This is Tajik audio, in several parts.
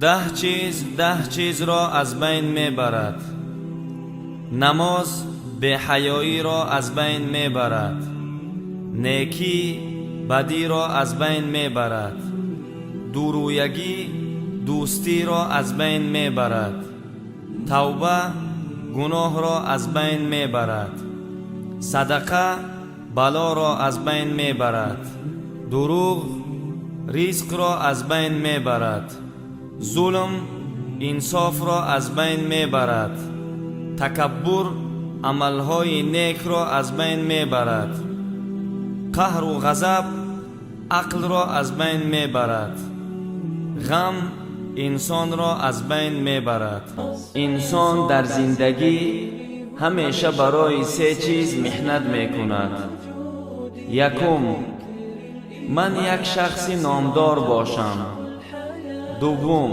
10 чиз 10 чизро аз байн мебарад. Намоз беҳаёиро аз байн мебарад. Некӣ бадиро аз байн мебарад. Дурӯягӣ дӯстиро аз байн мебарад. Тавба гуноҳро аз байн мебарад. Садақа балоро аз байн мебарад. Дурӯғ ризқро аз байн мебарад. Зулм инсофро аз байн мебарад. Такаббур амалҳои некро аз байн мебарад. Қаҳру ғазаб ақлро аз байн мебарад. Ғам инсонро аз байн мебарад. Инсон дар зиндагӣ ҳамеша барои се чиз меҳнат мекунад. Якум, ман як шахси номдор бошам. Дуввум,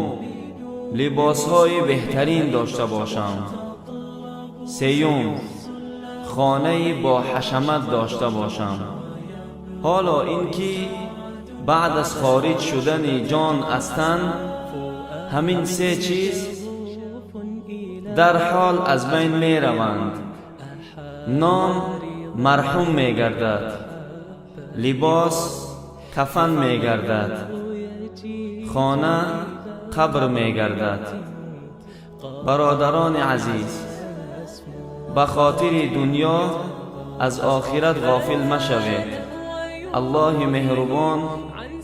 либосҳои беҳтарин дошта бошам. Сеюм, хонаи бо ҳашамат дошта бошам. Ҳоло ин ки баъд аз хориҷ шудани ҷон аз тан, ҳамин се чиз дарҳол аз байн мераванд. Ном марҳум мегардад, либос кафан мегардад, хона қабр мегардад. Бародарони азиз, ба хотири дунё аз охират ғофил машавед. Аллоҳи меҳрубон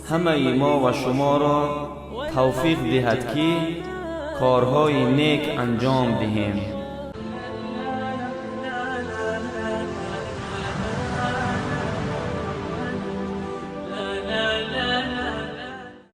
ҳамаи мо ва шуморо тавфиқ диҳад, ки корҳои нек анҷом диҳем.